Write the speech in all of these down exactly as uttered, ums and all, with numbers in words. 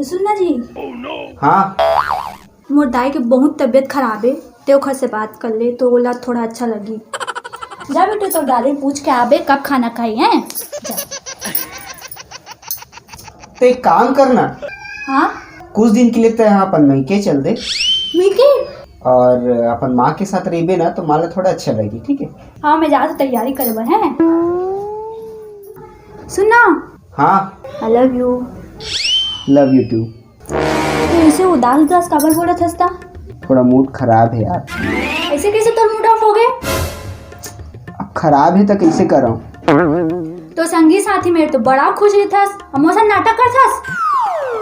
सुन ना जी। हाँ। मोर दाई के बहुत तबीयत खराब हे, ते ओखर से बात कर ले तो ओला थोड़ा अच्छा लगी। जा बेटे, तोर दादी पूछ के आबे कब खाना खाही है। जा। तो एक काम करना। हाँ। कुछ दिन के लिए तो यहाँ अपन मइके चल दे। मइके? और अपन माँ के साथ रहिबे ना तो माँ ला थोड़ा अच्छा लगी, ठीक है? हाँ, मैं जात हँव तैयारी करे बर, हैं? सुन ना। हाँ। I love you। Love you too। तो ऐसे उदास उदास काबर बोलत हस ता? थोड़ा मूड खराब है यार। ऐसे कैसे तोर मूड ऑफ हो गए? अब खराब है तो कैसे करूँ? तो संगी साथी मेर तो बड़ा खुश रहिथस, अब मोर साथ नाटक करथस।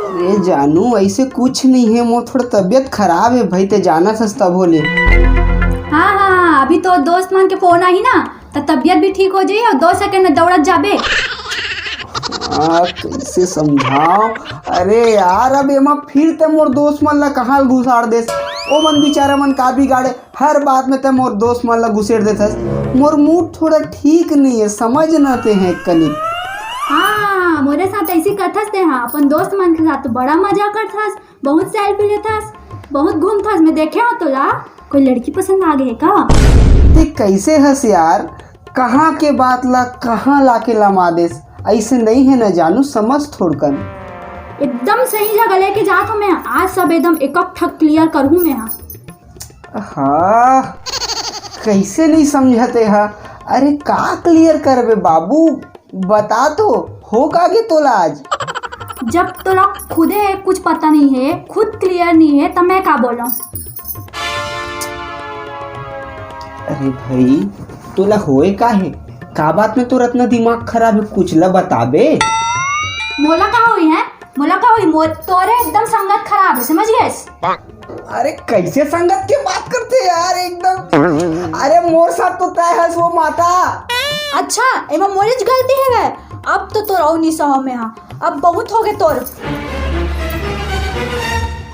अरे जानू, ऐसे कुछ नहीं है, मोर थोड़ा तबीयत खराब है भाई, ते जानथस तभो ले। हाँ हाँ, अभी तो दोस्त मन के फोन आही ना, त तबीयत भी ठीक हो जाही और दो सेकंड में दौड़त जाबे। हाँ, कैसे समझाओ? अरे यार, अब एमा फिर ते मोर दोस्त मन ला कहाँ घुसाड़ देस? ओ मन बेचारा मन का बिगाड़े? हर बात में ते मोर दोस्त मन ला घुसेड़ देथस। मोर मूड थोड़ा ठीक नहीं है, समझ ना ते हैं कनिक। हाँ, मोरे साथ ऐसी करथस ते, हाँ, अपन दोस्त मन के साथ तो बड़ा मजा करथस, बहुत सेल्फी लेथस, बहुत घूमथस, मैं देखे हँव तोला, कोई लड़की पसंद आ गए का? ते कैसे हस यार, कहाँ के बात ला कहाँ लाके लमा देस? ऐसे नहीं है ना जानू, समझ थोड़कन। एकदम सही जगह लेके जात हँव मैं, आज सब एकदम एक एक ठक क्लियर करहूँ मैं। हाँ। हाँ, कैसे नहीं समझते हा? अरे का क्लियर करबे बाबू, बता तो, हो का गे तोला आज? जब तोला खुदे कुछ पता नहीं है, खुद क्लियर नहीं है, तब मैं का बोलूं? अरे भाई, तोला होए का है? का बात में तोर अतना दिमाग खराब है? कुछ ला बताबे। मोला का होई है? मोला का होई? मोर तोरे एकदम संगत खराब है, समझ गए? अरे कैसे संगत के बात करते यार एकदम। अरे मोर साथ तो तय हस वो माता। अच्छा, एमा मोरेच गलती है। अब तो तोर अउ नी सहव में हा, अब बहुत हो गए तोर।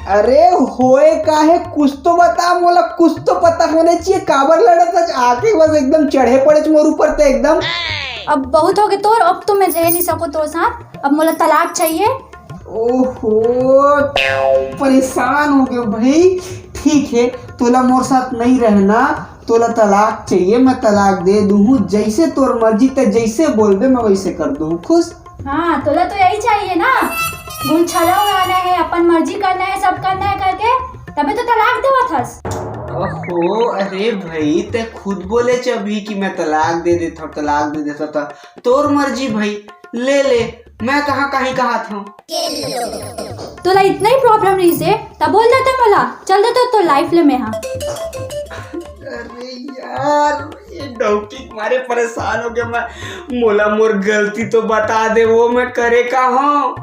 अरे होए का है, कुछ तो बता मोला, कुछ तो पता होना चाहिए। काबर लड़त हस आके, बस एकदम चढ़े पड़े मोर ऊपर ते एकदम। अब बहुत हो गए तोर, अब तो मैं रह नहीं सकूं तोर साथ, अब मोला तलाक चाहिए। ओहो, परेशान हो गए भाई। ठीक है, तोला मोर साथ नहीं रहना, तोला तलाक चाहिए, मैं तलाक दे दूँ। जैसे तोर मर्जी, ते जैसे बोलबे, मैं वैसे कर दूँ। खुश? हाँ, तोला तो यही चाहिए ना, गुलछर्रा उड़ाना है, अपन मर्जी करना है, सब करना है करके, तबे तो तलाक देवत हस। ओहो, अरे भाई, ते खुद बोले अभी कि मैं तलाक दे देता हूँ, तलाक दे देता था। तोर मर्जी भाई, ले ले, मैं कहाँ कहीं कहा था। तोला इतना ही प्रॉब्लम रहिसे, तब बोल देते मोला, चल देते तो लाइफ ले में हाँ। अरे यार, ये डौकी के मारे परेशान हो गया मैं। मोला मोर गलती तो बता दे, वो मैं करे का हूँ?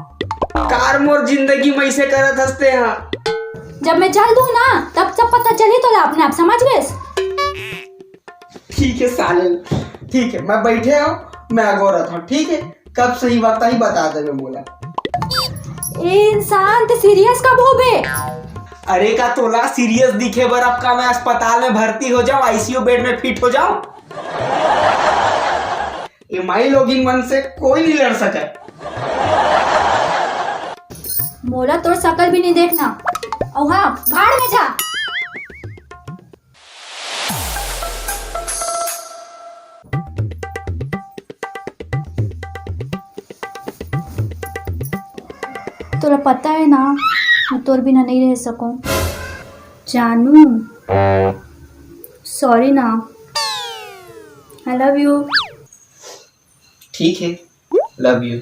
कार मोर जिंदगी में ऐसे करत हंसते हैं। जब मैं चल दूँ ना, तब सब पता चली तोला अपने आप, समझ गए? ठीक है साले, ठीक है, मैं बैठे हूँ, मैं अगोरत हूँ, ठीक है, कब सही वक्त आई बता दे, मैं बोला। ए इंसान, ते सीरियस कब होबे? अरे का तोला सीरियस दिखे बर अब का मैं अस्पताल में भर्ती हो जाऊं, आईसीयू बेड में फिट हो जाऊं? ये माई लोगिन मन से कोई नहीं लड़ सके। मोला तोर शकल भी नहीं देखना। अउ हाँ, भाड़ में जा। तोला पता है ना, मैं तोर बिना नहीं रह सकूं। जानू, सॉरी ना। I love you। ठीक है, लव यू।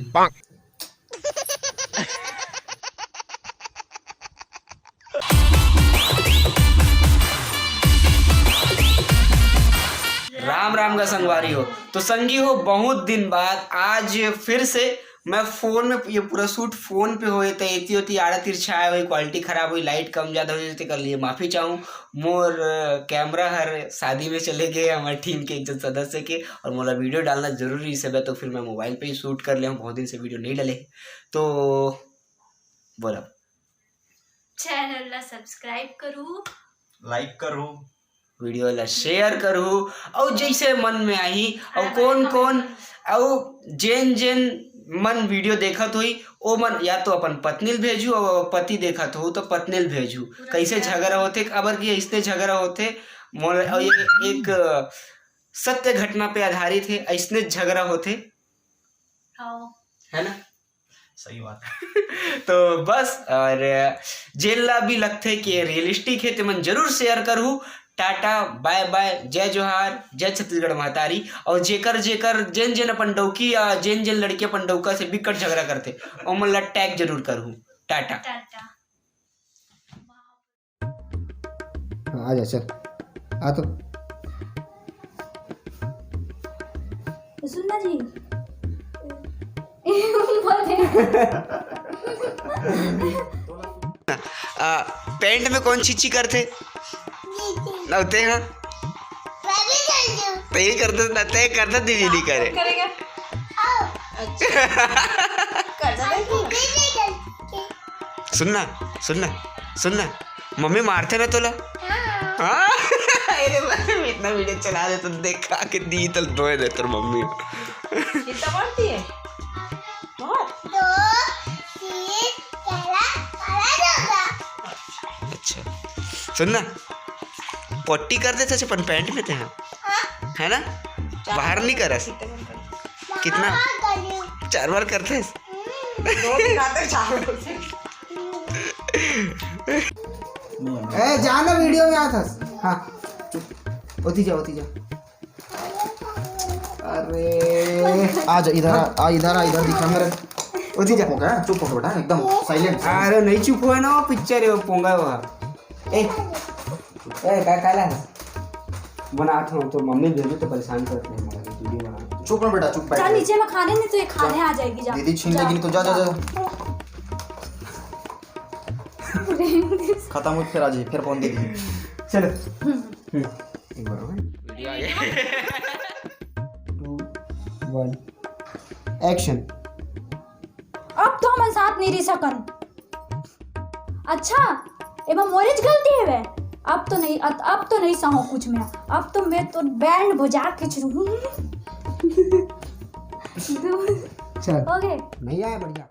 राम राम का संगवारी हो। तो संगी हो, बहुत दिन बाद आज फिर से मैं फोन में, ये पूरा शूट फोन पे होए, तो एती ओती आड़ा तिरछा आए हुए, क्वालिटी खराब हुई, लाइट कम ज्यादा हो जाए, तो कर लिए माफी चाहूँ। मोर, अ, कैमरा हर शादी में चले गए हमारे टीम के एक जन सदस्य के, और मोला वीडियो डालना जरूरी से बे, तो फिर मैं मोबाइल पे ही शूट कर ले हूँ, बहुत दिन से वीडियो नहीं डाले। तो बोला, चैनल ला सब्सक्राइब करू, लाइक करू, वीडियो ला शेयर करू, और जैसे मन में आई, और हाँ, कौन कौन, और जेन जेन मन वीडियो देखत होई, ओ मन या तो अपन पत्नी ल भेजू, अउ पति देखत हो तो पत्नी ल भेजू। कइसे झगड़ा होथे, काबर कि अइसने झगड़ा होथे। मोर, अउ ये एक सत्य घटना पे आधारित हे, अइसने झगड़ा होथे। हाँ। है ना? सही बात है। तो बस, अउ जेन ला भी लगथे कि ये रियलिस्टिक हे, ते मन जरूर शेयर करहू। टाटा, बाय बाय, जय जोहार, जय छत्तीसगढ़ महतारी। अउ जेकर जेकर, जेन जेन अपन डौकी या जेन जेन लड़की अपन डौका से बिकट झगड़ा करथे, ओमन ला टैग जरूर करहू। टाटा। टाटा। हाँ, आ जा, चल। आ तो। सुन ना जी। बोल दे। आ, पैंट में कौन चीची करथे? नौते हाँ। ते ही करथे ना, ते करथे, दीदी नहीं करे। करेगा। अच्छा। करता नहीं तू? सुनना, सुनना, सुनना, मम्मी मारथे ना तोला? हाँ। अरे भाई, इतना वीडियो चला दे तो देखा के दी तल दोए दे तोर मम्मी। कितना मारती है? बहुत। दो, तीन, पहला, पहला दौड़ा। अच्छा, सुनना, पट्टी कर देथे अपन पैंट में ते, हाँ? है ना? बाहर नहीं करस। कितना? चार बार करथे। दो दिन आते चार बार। ए, जा ना, वीडियो में आथस। हाँ, चुप। ओती जा, ओती जा। अरे, आ जा, इधर आ, आ, इधर आ, इधर दिखा मेरे। ओती जा। हो गया, चुप हो बेटा, एकदम साइलेंट। अरे, नहीं चुप होए ना, वो पिक्चर है, वो पोंगा है वो। ए, ए, का, का ला? बनात हूँ तो मम्मी भेजो तो परेशान करते हैं हमारा वीडियो बना। चुप ना बेटा, चुप बैठ। चल नीचे में खाने, नहीं तो ये खाने आ जाएगी, जा। दीदी छीन लेगी नहीं तो जा, जा, जा। खत्म हो फिर आ जाइए, फिर फोन दे दीजिए। चलो। हम्म। हम्म। एक बार और। Two, one, action। अब तो हमन साथ नहीं रह सकन। अच्छा, एमा मोरेच गलती हवे। अब तो नहीं, अब, अब तो नहीं सहूँ कुछ मैं। अब तो मैं तो बैंड बजा के छुड़हूँ। चल। हो गए? नहीं आया, बढ़िया।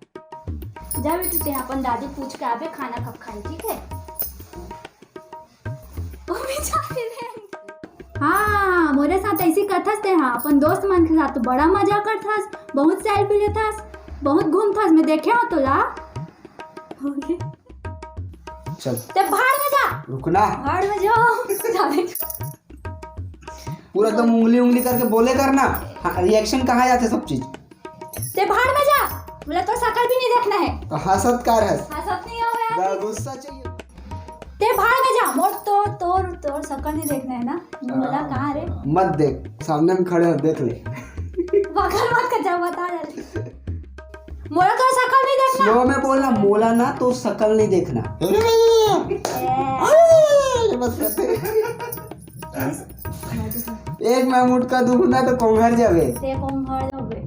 जा बेटू, ते अपन दादी पूछ के आबे खाना कब खाई, ठीक है? वो भी जाके रहेंगे। हाँ, मोरे साथ ऐसी करथस ते, हाँ, अपन दोस्त मन के साथ तो बड़ा मजा करथस, बहुत सेल्फी लेथस, बहुत घूमथस, मैं देखे हो तो ला। हो गए। चल। ते भाड़ में जा। रुकना। भाड़ में जाओ। जा बेटू। पूरा एकदम उंगली उंगली करके बोले करना। हाँ, रिएक्शन कहाँ जाते सब चीज? ते भाड़ में जा, बोला तोर शकल भी नहीं देखना है। तो हंसत का रहस? हंसत नहीं हो यार। गुस्सा चाहिए। ते भाड़ में जा, मोर तो, तोर, तोर शकल नहीं देखना है ना? बोला कहाँ रे? मत देख, सामने में खड़े हो, देख ले। बगल मत कर जा, बता जल्दी। मोला तोर शकल नहीं देखना। स्लो में बोलना, मोला ना तोर शकल नहीं देखना। ए। ये बस करते। एक मैं मुटका दुखना तो कोंघर जावे। ते कोंघर जावे।